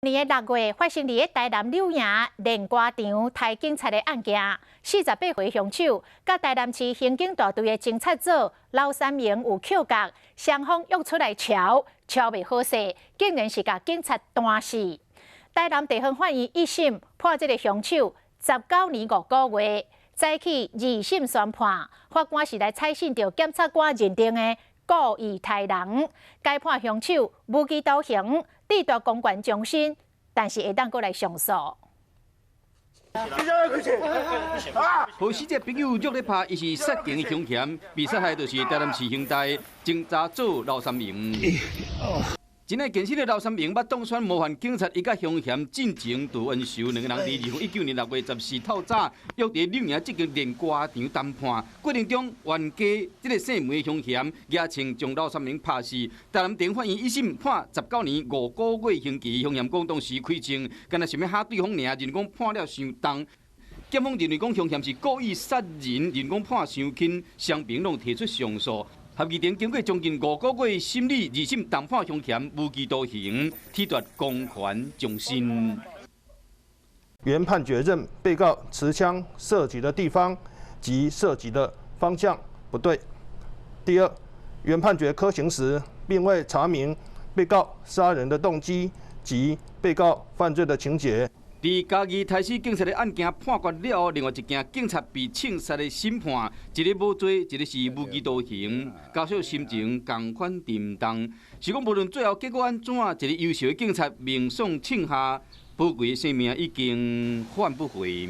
年的6月發生佇台南柳營煉瓜場刣警察的案件，48歲兇手佮台南市刑警大隊的偵察組劉三明有口角，雙方約出來吵，吵袂好勢，竟然是共警察彈死。台南地方法院一審判這个兇手19年5個月，早起二審宣判，法官是來採信著檢察官認定的故意刣人，改判兇手無期徒刑，褫奪公權終身，但是會當閣來上訴。予死者朋友約咧拍，伊是殺人的兇嫌，被殺害就是台南市刑大偵查組劉三明。真愛健身的劉三明捌當選模範警察，伊佮兇嫌進前杜恩秀兩个人佇2019年6月14透早約佇柳營這間煉瓜場談判，過程中冤家這个姓梅的兇嫌舉槍將劉三明拍死。台南地法院一審判19年5個月刑期，兇嫌講當時開槍，敢若想欲嚇對方爾，認為講判了傷重。檢方認為講兇嫌是故意殺人，認為講判傷輕，雙邊攏提出上訴。合議庭經過將近5個月審理，二審重判兇嫌無期徒刑，褫奪公權終身。原判決認被告持槍射擊的地方及射擊的方向不對。第二，原判決科刑時，並未查明被告殺人的動機及被告犯罪的情節。佇嘉義刣死警察的案件判決了後，另外一件警察被槍殺的審判，一个無罪，一个是無期徒刑，家屬心情仝款沉重。是講無論最後結果按怎，一个優秀的警察命喪槍下，寶貴的生命已經換不回。